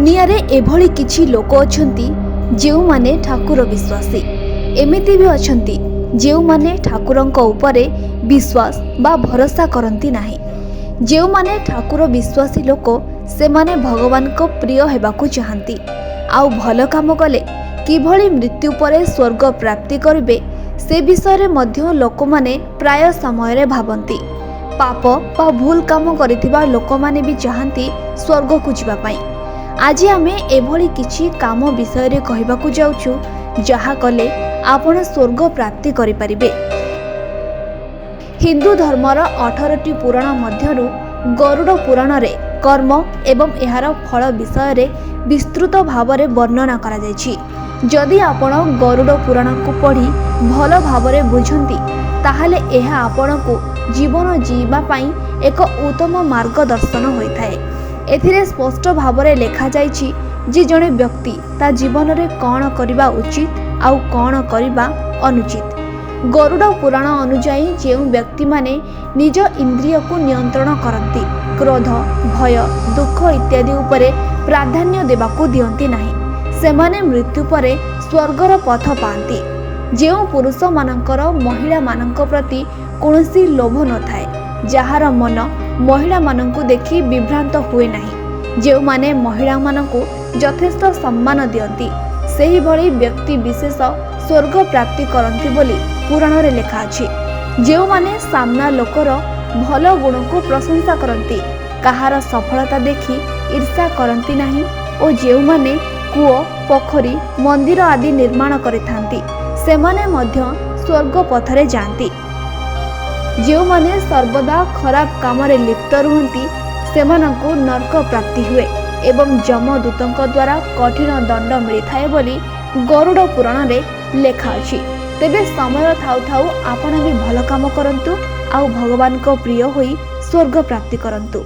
ଦୁନିଆରେ ଏଭଳି କିଛି ଲୋକ ଅଛନ୍ତି, ଯେଉଁମାନେ ଠାକୁର ବିଶ୍ୱାସୀ। ଏମିତି ବି ଅଛନ୍ତି, ଯେଉଁମାନେ ଠାକୁରଙ୍କ ଉପରେ ବିଶ୍ୱାସ ବା ଭରସା କରନ୍ତି ନାହିଁ। ଯେଉଁମାନେ ଠାକୁର ବିଶ୍ୱାସୀ ଲୋକ, ସେମାନେ ଭଗବାନଙ୍କ ପ୍ରିୟ ହେବାକୁ ଚାହାନ୍ତି ଆଉ ଭଲ କାମ କଲେ କିଭଳି ମୃତ୍ୟୁ ପରେ ସ୍ୱର୍ଗ ପ୍ରାପ୍ତି କରିବେ, ସେ ବିଷୟରେ ମଧ୍ୟ ଲୋକମାନେ ପ୍ରାୟ ସମୟରେ ଭାବନ୍ତି। ପାପ ବା ଭୁଲ କାମ କରିଥିବା ଲୋକମାନେ ବି ଚାହାନ୍ତି ସ୍ୱର୍ଗକୁ ଯିବା ପାଇଁ। ଆଜି ଆମେ ଏଭଳି କିଛି କାମ ବିଷୟରେ କହିବାକୁ ଯାଉଛୁ, ଯାହା କଲେ ଆପଣ ସ୍ୱର୍ଗ ପ୍ରାପ୍ତି କରିପାରିବେ। ହିନ୍ଦୁ ଧର୍ମର 18ଟି ପୁରାଣ ମଧ୍ୟରୁ ଗରୁଡ଼ ପୁରାଣରେ କର୍ମ ଏବଂ ଏହାର ଫଳ ବିଷୟରେ ବିସ୍ତୃତ ଭାବରେ ବର୍ଣ୍ଣନା କରାଯାଇଛି। ଯଦି ଆପଣ ଗରୁଡ଼ ପୁରାଣକୁ ପଢ଼ି ଭଲ ଭାବରେ ବୁଝନ୍ତି, ତାହେଲେ ଏହା ଆପଣଙ୍କୁ ଜୀବନ ଜିଇବା ପାଇଁ ଏକ ଉତ୍ତମ ମାର୍ଗଦର୍ଶନ ହୋଇଥାଏ। ଏଥିରେ ସ୍ପଷ୍ଟ ଭାବରେ ଲେଖାଯାଇଛି ଯେ ଜଣେ ବ୍ୟକ୍ତି ତା ଜୀବନରେ କ'ଣ କରିବା ଉଚିତ ଆଉ କ'ଣ କରିବା ଅନୁଚିତ। ଗରୁଡ଼ ପୁରାଣ ଅନୁଯାୟୀ, ଯେଉଁ ବ୍ୟକ୍ତିମାନେ ନିଜ ଇନ୍ଦ୍ରିୟକୁ ନିୟନ୍ତ୍ରଣ କରନ୍ତି, କ୍ରୋଧ, ଭୟ, ଦୁଃଖ ଇତ୍ୟାଦି ଉପରେ ପ୍ରାଧାନ୍ୟ ଦେବାକୁ ଦିଅନ୍ତି ନାହିଁ, ସେମାନେ ମୃତ୍ୟୁ ପରେ ସ୍ୱର୍ଗର ପଥ ପାଆନ୍ତି। ଯେଉଁ ପୁରୁଷମାନଙ୍କର ମହିଳାମାନଙ୍କ ପ୍ରତି କୌଣସି ଲୋଭ ନଥାଏ, ଯାହାର ମନ ମହିଳାମାନଙ୍କୁ ଦେଖି ବିଭ୍ରାନ୍ତ ହୁଏ ନାହିଁ, ଯେଉଁମାନେ ମହିଳାମାନଙ୍କୁ ଯଥେଷ୍ଟ ସମ୍ମାନ ଦିଅନ୍ତି, ସେହିଭଳି ବ୍ୟକ୍ତି ବିଶେଷ ସ୍ୱର୍ଗ ପ୍ରାପ୍ତି କରନ୍ତି ବୋଲି ପୁରାଣରେ ଲେଖା ଅଛି। ଯେଉଁମାନେ ସାମ୍ନା ଲୋକର ଭଲ ଗୁଣକୁ ପ୍ରଶଂସା କରନ୍ତି, କାହାର ସଫଳତା ଦେଖି ଈର୍ଷା କରନ୍ତି ନାହିଁ ଓ ଯେଉଁମାନେ କୂଅ, ପୋଖରୀ, ମନ୍ଦିର ଆଦି ନିର୍ମାଣ କରିଥାନ୍ତି, ସେମାନେ ମଧ୍ୟ ସ୍ୱର୍ଗ ପଥରେ ଯାଆନ୍ତି। ଯେଉଁମାନେ ସର୍ବଦା ଖରାପ କାମରେ ଲିପ୍ତ ରୁହନ୍ତି, ସେମାନଙ୍କୁ ନର୍କ ପ୍ରାପ୍ତି ହୁଏ ଏବଂ ଯମଦୂତଙ୍କ ଦ୍ୱାରା କଠିନ ଦଣ୍ଡ ମିଳିଥାଏ ବୋଲି ଗରୁଡ଼ ପୁରାଣରେ ଲେଖା ଅଛି। ତେବେ ସମୟ ଥାଉ ଥାଉ ଆପଣ ବି ଭଲ କାମ କରନ୍ତୁ ଆଉ ଭଗବାନଙ୍କ ପ୍ରିୟ ହୋଇ ସ୍ୱର୍ଗ ପ୍ରାପ୍ତି କରନ୍ତୁ।